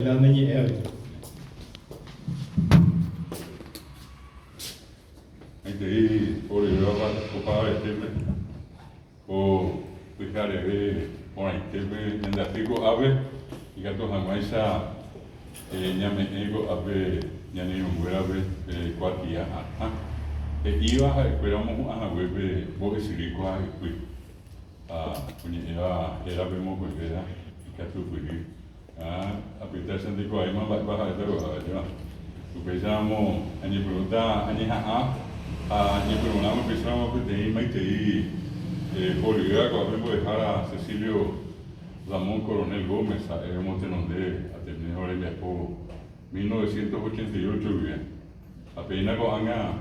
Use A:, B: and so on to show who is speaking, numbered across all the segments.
A: Ñane ñe'ẽ avei.
B: Maitei orevéva opavavetépe ko pyhareve porãitépe ñande aty ko'ápe ikatu hag̃uáicha ñame'ẽ ko'ápe ñane irũnguérape pe kuatia atã he'íva ha'ekuéra omohu'ã hague pe mbo'esyry kuaa'ypy ha oñe'ẽva hérape mokõivéva ikatupyry. Ha apyta che ndekuaavéima mba'épa ha'éta ko'ág̃a, ajépa. Upéicharamo añepyrũta añeha'ã ha añepyrũrãme upéicharamo peteĩ maitei horyvéva ko'ápe mbo'ehára Cecilio Ramón Coronel Gómez ha'e omotenonde Ateneo rembiapo 1988 guive. Ha péina ko'ág̃a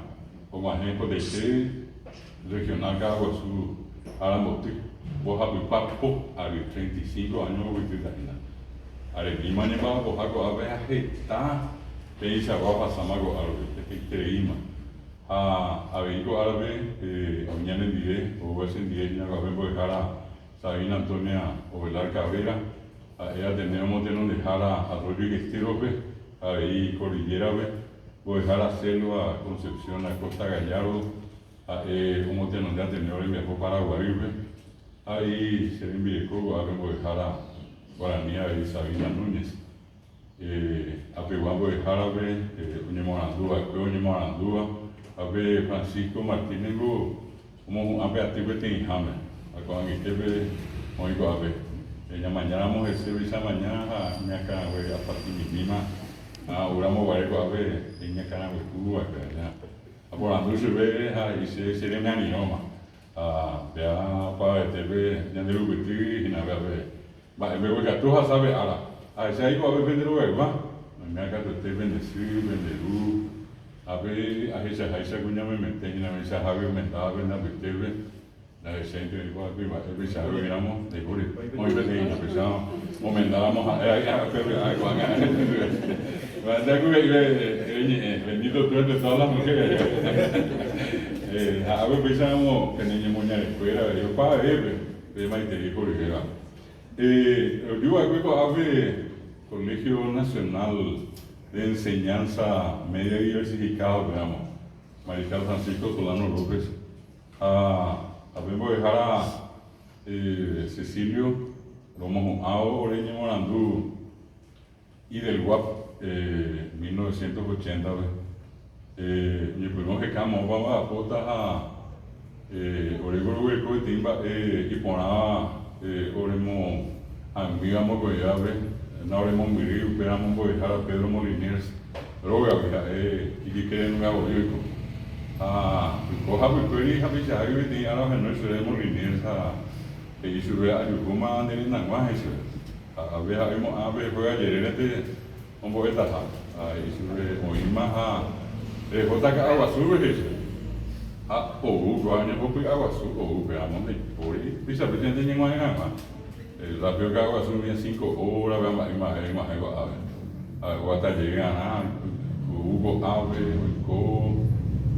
B: og̃uahẽ potaite Regional Ka'aguasu aramboty, mbohapypa po ary, 35 áño oguetyta hína. Aremíma oñemba'apoha ko'ápe ha heta peẽichagua ohasáma ko árupi, hetaitereíma. Ha avei ko árape oĩ ñanendive, oúva chendive hína ko'ápe mbo'ehára Sabina Antonia Ovelar Cabrera, ha'e Ateneo motenondehára Arroyo y Estero-pe ha avei Cordillera-pe, mbo'ehára Selva Concepción Acosta Gallardo, Ha'e omotenonde Ateneo rembiapo Paraguaýpe, ha avei che rembireko ko'ápe mbo'ehára Guarani avei Sabina Núñez. Apegua mbo'ehárape oñemoarandu va'ekue oñemoarandúva, ha pe Francisco Martínez niko omohu'ã pe aty peteĩháme, ha ko'ag̃aitépe oĩ ko'ápe. Ñamañáramo hese péicha maña ha iñakãrague apatĩmimíma, ha oúramo guare ko'ápe iñakãragueku va'ekue. Aporandu chupe ha he'i che che remiarirõma. Ha péa opavavetépe ñande rupyty hína péape mba'e mbeguekatu ohasa pe ára. Ahecha ikuaave pende rogaygua, oiméva katuete pende sy, pende ru, ha pe ahechaháicha kuñamemete hína peichahágui omendáva pende apytépe. Ndahecháinte oĩ kua kuimba'e peichahágui oĩramo, ndaipóri. Oĩ peteĩ tapicha omendáramo ha'e aipeve ae ko'ág̃a. Mba'éicha ku he'i pe ñe'ẽ, Bendito tú entre todas las mujeres. Ha ápe upéicharamo pene ñemoñarekuéra avei opavavépe pe maitei horyvéva. Oju va'ekue ko'ápe Colegio Nacional de Enseñanza Media Diversificado-pe ramo, Mariscal Francisco Solano López. Ha pe mbo'ehára Cecilio romohu'ãvo ore ñemoarandu Idelguap 1980-pe, oñepyrũ oheka moõpa mba'apóta ha ore roguereko peteĩ mba'e iporãva oremoag̃uíva mokõivévape, naoremombyry upéramo mbo'ehára Pedro Moliniers Rógagui ha'e ijykerenunga voi oiko. Ha oiko hapykuéri hapichahágui peteĩ ára ohenói chupe Moliniers ha he'i chupe ajuhúma ne rendag̃ua he'i chupe. Ha ave ha'e oimo'ã pe hóga jerérente ombo'etaha. Ha he'i chupe oĩma ha rehóta Ka'aguasúpe he'i chupe. Ha ou kóva oñembopy'aguasu ou upéramo ndaipóri tuichape ñande ñeg̃uahẽ hag̃ua. Rápido Ka'aguasu umi cinco hora pe mba'e mba'e eg̃uahẽ ko'ápe. Ha oguata jey arã ou ko'ápe oiko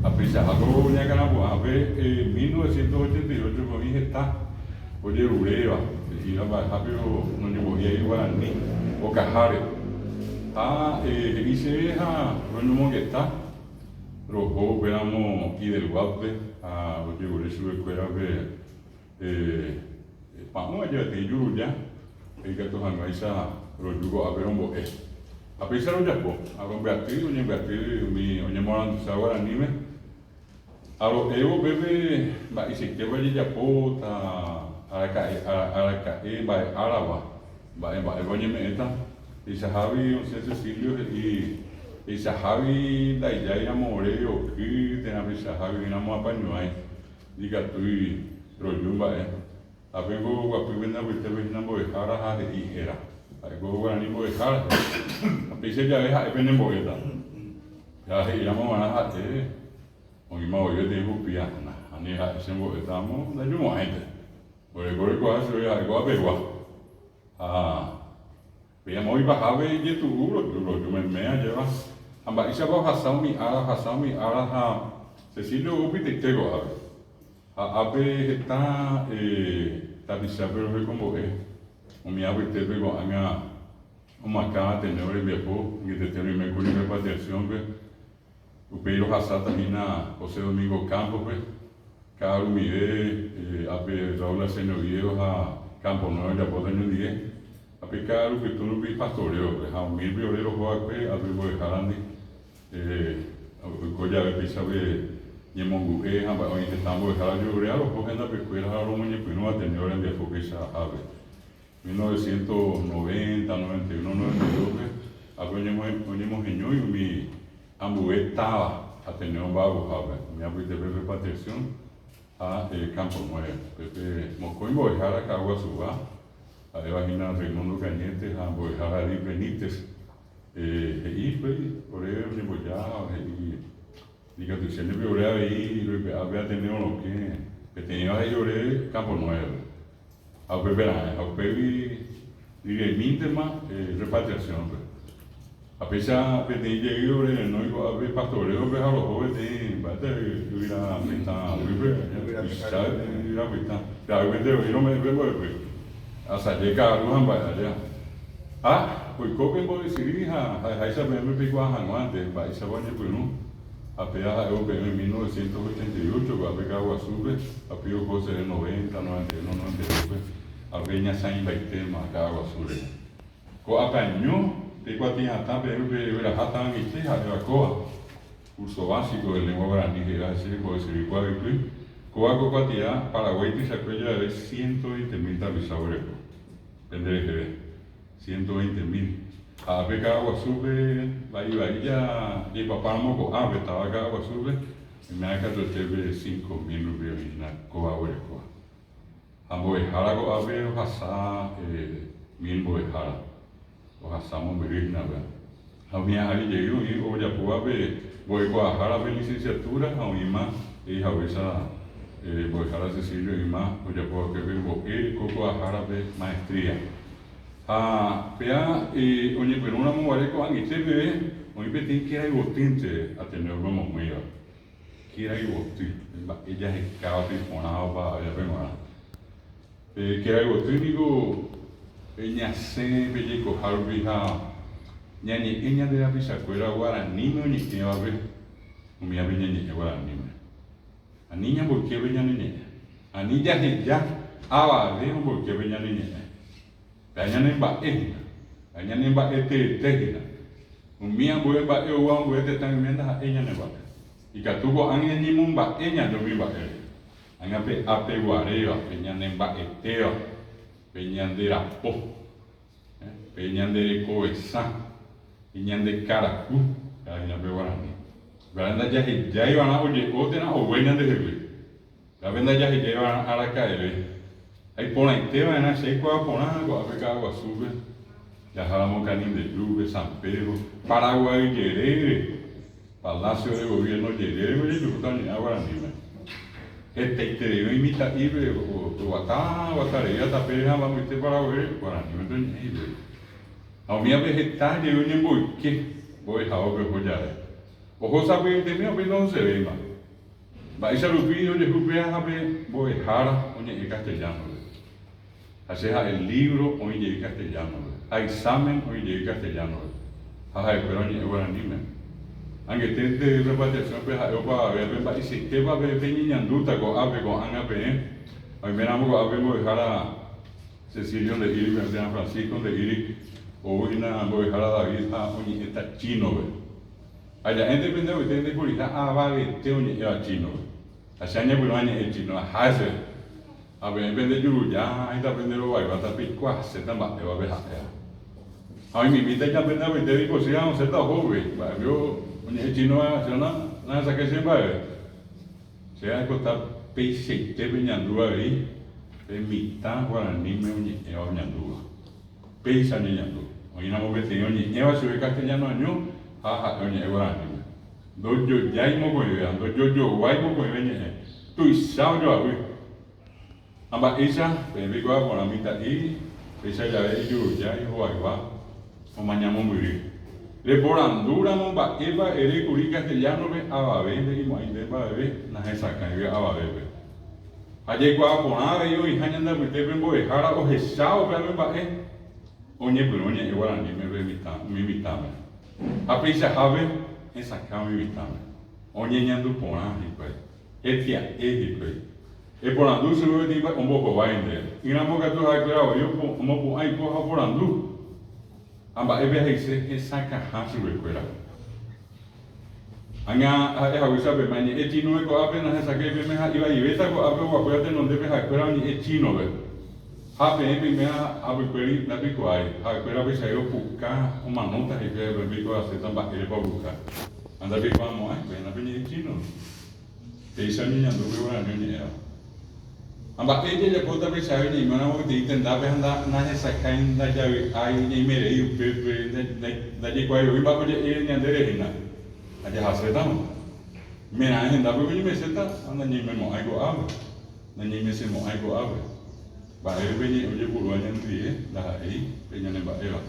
B: ha peichahápe oñakãrapu'ã pe 1988 pe oĩ heta ojeruréva he'íva mba'ehápe noñembo'éi ai guarani okaháre. Ha he'i chéve ha roñomongeta roho upéramo Idelguap-pe ha ojerure chupekuéra pe Pa'ũ aja peteĩ juruja ikatu hag̃uáicha roju ko'ápe rombo'e. Ha péicha rojapo, ha rombyaty, oñembyaty umi oñemoaranducha guaraníme, ha ro'évo upépe mba'eichaitépa ojejapóta, araka'e, araka'e, mba'e árava, mba'e mba'épa oñeme'ẽta. Peichahágui osẽ Cecilio he'i, Peichahágui ndaijáiramo ore oky térã peichahágui oĩramo apañuãi. Ndikatúi roju mba'e. Ápengo oguapy pende apytépe hína mbo'ehára ha he'i héra. Ha'éko guarani mbo'ehára he'i. Ha péicha jave ha'e penembo'éta. Ha he'íramo g̃uarã ha'e oĩma voi peteĩ hupia. Nahániri ha'e chembo'éta ramo ndajumo'ãinte. Oreko roikuaa chupe ha'éko apegua. Ha Péichamo ipahápe ijetu'u roju, roju meme ajéva. Ha mba'éichapa ohasa umi ára, ohasa umi ára ha Cecilio ou pitaite ko'ápe. Ha ápe heta tapichápe rohekombo'e, umi apytépe ko'ág̃a. Omoakãva Ateneo rembiapo, añetete roime kuri repatriación-pe. Upéi rohasáta hína José Domingo Campos-pe, ka'arumive ápe Raúl Arsenio Oviedo ha Campo Nuevo ojapóta oñondive, ha pe ka'aru pytũ rupi pastoreo-pe ha umírupi ore roho va'ekue ápe mbo'ehárandi oiko jave péicha pe ñemongu'e ha mba'e oĩ heta mbo'ehára ojeruréva roho hendapekuéra ha romoñepyrũ Ateneo rembiapo péicha ápe. 1990, 91, 92-pe, ápe oñemoheñói umi ambue táva Ateneo mba'apohápe, umi apytépe Repatriación ha Campo Nuevo. Upépe mokõi mbo'ehára Ka'aguasugua, ha'éva hína Raimundo Cañete ha mbo'ehára Edith Benítez, he'i upéi ore oñemboja ha he'i ikatuichénepe ore avei roipe'a pe Ateneo rokẽ, peteĩva he'i ore Campo Nuevo-pe. Ha upépe raẽ, ha upégui riremíntema repatriación-pe. Ha péicha peteĩ jey ore renói ko'ápe pastoreo-pe ha roho peteĩ mba'éta yvyra pytã guýpe, tuicha yvyra pytã. Pe águypente oĩ rome'ẽ pe mbo'epy, asaje ka'aru ha mba'e aja. Ha oiko pe mbo'esyry ha ha'eháicha peẽme peikuaa hag̃uánte mba'éichapa oñepyrũ. Ha péva ha'évo peẽme 1988 ko'ápe Ka'aguasúpe, ha upéi oho chéve 90, 91, 92-pe, ha upéi ñasãimbaitéma Ka'aguasu rehe. Ko'ápe año, pe kuatia'atã peẽme pegueraháta ag̃aite ha'éva kóva, Curso Básico de Lengua Guarani he'íva hese mbo'esyry kuave'ỹi, kóva ko kuatia Paraguái tuichakue javeve 120 mil tapicha oguereko. Pende reheve. Ciento veinte mil. Ha ápe Ka'aguasúpe vai vai jaipapáramo ko'ápe táva Ka'aguasúpe, oiméva katuete pe 5000 rupi oĩ hína kóva oguerekóva. Ha mbo'ehára ko'ápe ohasa mil mbo'ehára, ohasa mombyry hína upéva. Ha umi ary jey oĩ ojapóva pe mbo'ekuaahára pe licenciatura ha oĩma he'i haguéicha mbo'ehára Cecilio oĩma ojapo va'ekue pe mbo'ekokuaahára pe maestría. Ha péa oñepyrũ ramo guare ko'ag̃aite peve oĩ peteĩ kerayvotýnte Ateneo-pe omomýiva. Kerayvoty, pe mba'e jahekáva pe iporãvapa árape g̃uarã. Pe kerayvoty niko pe ñasẽ pe jaikoha rupi ha ñañe'ẽ ñande rapichakuéra guaraníme oñe'ẽvape, umívape ñañe'ẽ guaraníme. Ani ñamboyke pe ñane ñe'ẽ. Ani jaheja avave omboyke pe ñane ñe'ẽ. Péva ñanemba'e hína. Péva ñanemba'e teete hína. Umi ambue mba'e oúva ambue tetã guive ndaha'éi ñanemba'e. Ikatu ko'ág̃a ñañemomba'e ñande umi mba'e rehe. Ág̃a pe apeguaréva, pe ñanemba'etéva, pe ñande rapo, pe ñande rekovesã, pe ñande karaku, péva hína pe guarani. Upévare ndajahejáiva'erã oje'o térã ogue ñandehegui. Upévape ndajahejáiva'erã araka'eve. Ha iporãiteva'erã che aikuaa porã ko'ápe Ka'aguasúpe, jaháramo Kanindejúpe, San Pedro, Paraguay jerére, Palacio de Gobierno jerére ojejuhúta oñe'ẽ guaraníme. Hetaiterei oĩ mitã'ípe oguata guata reíva tapére ha mamoite Paraguaýre guaraníme oñe'ẽ hikuái. Ha umívape heta jey oñemboyke mbo'ehaópe oho jave. Oho sapy'aitemi upéi ndohosevéima. Mba'éicha rupi ojehu péva ha pe mbo'ehára oñe'ẽ castellano-pe. Ha che ha'e libro oĩ jey castellano-pe, ha examen oĩ jey castellano-pe, ha ha'ekuéra oñe'ẽ guaraníme. Angeténte repatriación-pe ha'e opavavévape mba'eichaitépa pe peñeñandúta ko'ápe ko'ág̃a peẽ, ha oiméramo ko'ápe mbo'ehára Cecilio nde'íri peẽ térã Francisco nde'íri ou hína mbo'ehára David ha oñe'ẽta chino-pe. Ha ja'énte pende apytépe ndaiporiha avavete oñe'ẽva chino-pe. Ha che añepyrũ añe'ẽ chino aha che. Ha peẽ pende juruja ha ita pende rovayváta peikuaaséta mba'éva pe ha'éva. Ha oimimíta ita pende apytépe ipochy ha osẽta oho upéi. Mba'épe oñe'ẽ chino-va che nahesakãi che mba'eve. Che aipota peichaite peñandu avei pe mitã guaraníme oñe'ẽva oñandúva. Péicha oñeñandu. Oĩramo peteĩ oñe'ẽva chupe castellano año ha ha'e oñe'ẽ guaraníme. Ndojojái mokõivéva, ndojojoguái mokõive ñe'ẽ. Tuicha ojoavy. Ha mba'éicha peẽ peikuaa porã mitã'i, péicha jave ijurujái hovaygua omaña mombyry. Reporandúramo mba'épa ere kuri castellano-pe avave nde'imo'ãi nde mba'eve nahesakãive avavépe. Ha jaikuaa porã avei oĩha ñande apytépe mbo'ehára ohechávo pe ave mba'e. Oñepyrũ oñe'ẽ guaraníme pe mitã, umi mitãme. Ha peichahápe hesakã umi mitãme. Oñeñandu porã hikuái. Hetia'e hikuái. Eporandu chupe peteĩ mba'e ombohovái nde. Ỹramo katu ha'ekuéra voi omopu'ã ipo ha oporandu. Ha mba'épe he'ise hesakãha chupekuéra. Ág̃a ha'e haguéicha pe ñe'ẽ chínove ko'ápe nahesakãi peẽme ha ivaivéta ko'ápe oguapýva tenondépe ha'ekuéra oñe'ẽ chínove. Ha peẽ peiméva hapykuéri ndapeikuaái. Ha'ekuéra peichave opuka omanóta hikuái ha peẽ peikuaaséta mba'érepa opuka. Ha ndapeikuaamo'ãi, peẽ napeñe'ẽ chínove. Péicha oñeñandu pe guarani oñe'ẽva. Ha mba'e jajapóta peichave ñaiméramo peteĩ tendápe ha nahesakãi, ndajavy'ái, ñaimerei upépe, ndajaikuaái voi mba'e oje'e ñande rehína. Ha jahasétama. Oimeraẽ hendápe oñemeséta ha nañaimemo'ãi ko'ápe, nañaimesemo'ãi ko'ápe. Mba'ére pe ñe'ẽ ojepurúva ñanendie ndaha'éi pe ñanemba'éva.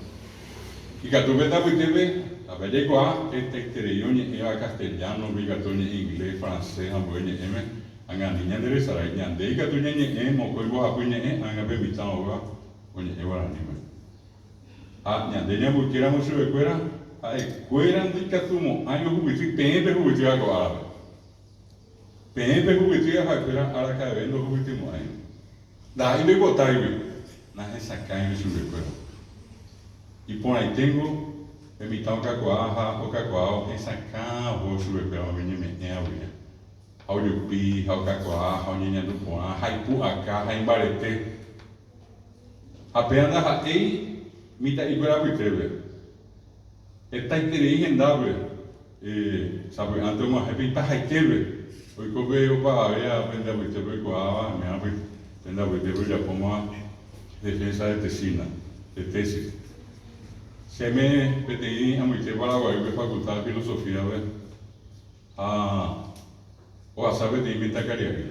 B: Ikatu pe tapytépe, ha pe jaikuaa hetaiterei oñe'ẽva castellano-pe ikatu oñe'ẽ inglés, francés ha ambue ñe'ẽme, ág̃a ani ñanderesarái. Ñande ikatu ñañe'ẽ mokõi mbohapy ñe'ẽ, ág̃a pe mitã oúva oñe'ẽ guaraníme. Ha ñande ñamboykéramo chupekuéra, ha'ekuéra ndaikatumo'ãi ohupyty peẽ pehupytýva ko árape. Peẽ pehupytýva ha'ekuéra araka'eve ndohupytymo'ãi. Ndaha'éi ndoipotáigui, nahesakãigui chupekuéra. Iporãiténgo pe mitã okakuaa ha okakuaa ohesakã oho chupekuéra umi ñeme'ẽ aguije. Ha ojupi ha okakuaa ha oñeñandu porã ha ipu'aka ha imbarete. Ha péva ndaha'éi mitã'ikuéra apytépe. Hetaiterei hendápe sapy'ánte og̃uahẽ pe ipahaitépe, oiko pe opavavéva pende apytépe oikuaáva, oiméva pende apytépe ojapóma defensa de tesina, de tesis. Che aime peteĩ amoite Paraguaýpe Facultad de Filosofía-pe ha ohasa peteĩ mitãkaria'y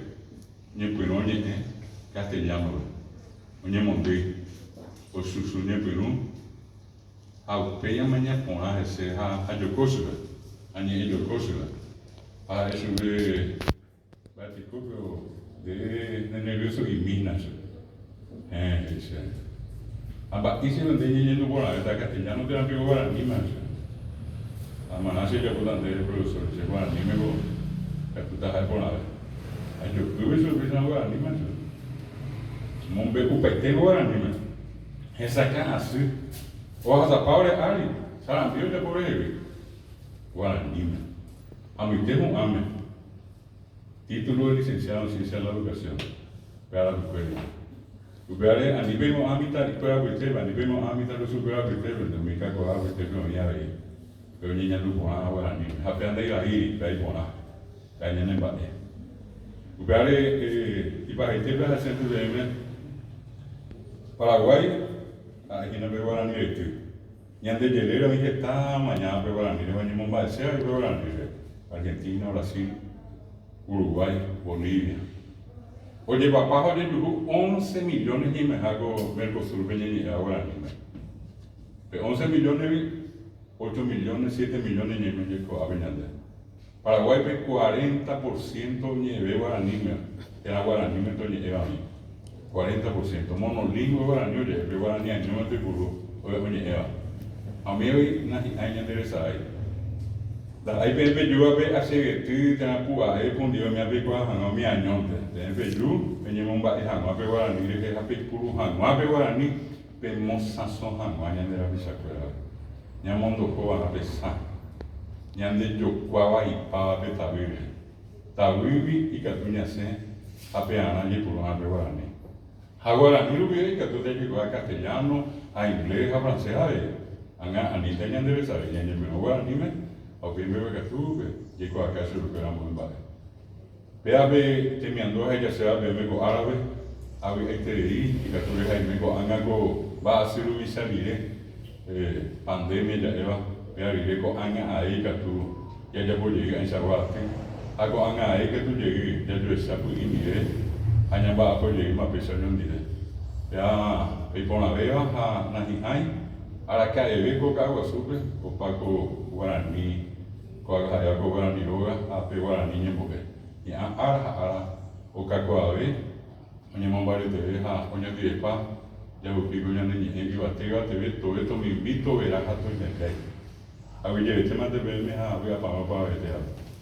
B: ñepyrũ oñe'ẽ castellano-pe, oñemondýi, ochuchu ñepyrũ. Ha upéi amaña porã hese ha ajoko chupe, añe'ẽ joko chupe. Ha ha'e chupe, Mba'e piko péro nde nenervioso'imína chupe. Héẽ, he'i chéve. Ha mba'éichapa nde ñeñandu porãvéta castellano térã piko guaraníma chupe. Ha marã che ojapóta ndéve profesor, che guaranímeko ikatúta ha'e porãve. Ajopýpe chupe péicha guaraníma chupe. Mombe'upaiténgo guaraníme. Hesakã asy, ohasapa ore ári, sarambi ojapo rehegui. Guaraníme. Amoite hu'ãme. Título de Licenciado en Ciencia de la Educación. Pe arapykuéri. Upévare ani peimo'ã mitã'ikuéra apytépe, ani peimo'ã mitãrusukuéra apytépe, umi kakuaa apytépe oĩ avei pe oñeñandu porãva guaraníme. Ha péva ndaivaíri, péva iporã, péva ñanemba'e. Upévare ipahaitépe ahecháinte peẽme Paraguái ha'e hína pe guarani raity. Ñande jerére oĩ heta maña pe guaraníre oñemomba'eséva pe guaraníre, Argentina, Brasil, Uruguay, Bolivia. Ojepapa ha ojejuhu once millones ñaimeha ko Mercosur-pe ñañe'ẽva guaraníme. Pe once millones-gui, ocho millones, siete millones ñaime jaikohápe ñande. Paraguáipe cuarenta por ciento oñe'ẽve guaraníme, térã guaranímente oñe'ẽva oĩ. Cuarenta por ciento. Monolingũe guarani oje'e, pe guarani añómente oipuru oñe'ẽva. Ha umívagui nahi'ãi ñande resarái. Ndaha'éi peẽ pejúvape achegety térã pu'ae pundive umíva peikuaa hag̃ua umi añónte. Peẽ peju peñemomba'e hag̃ua pe guarani rehe ha peipuru hag̃ua pe guarani pemosãso hag̃ua ñande rapichakuérape. Ñamondoho va'erã pe sã, ñande jokua vaipáva pe tavy rehe. Tavýgui ikatu ñasẽ ha pearã jaipuru'ã pe guarani. Ha guarani rupive ikatu jaikuaa castellano ha inglés ha francés avei. Ág̃a aníta ñande resare ñañepyrũ guaraníme ha upéi mbeguekatúpe jaikuaaka chupekuéra ambue mba'e. Péva pe temiandu ahejaséva peẽme ko árape, avy'aiterei ikatu rehaime ko'ág̃a ko mba'asy ruvicha rire, pandemia ja'éva, péva rire ko'ág̃a ae ikatu jajapo jey ãichagua aty, ha ko'ág̃a ae ikatu jey jajoecha py'ỹimive ha ñamba'apo jeýma péicha oñondive. Péva pe iporãvéva ha nahi'ãi araka'eve ko ka'aguasúpe opa ko guarani. Ko'ág̃a ha'éva ko guarani róga ha pe guarani ñembo'e. Hi'ã ára ha ára okakuaave, oñemombareteve ha oñondivepa. Jahupi ko ñane ñe'ẽ yvate yvateve tove tomimbi tovera ha toijajái. Aguyjevetémante peẽme ha vy'apavẽ opavavete ápe.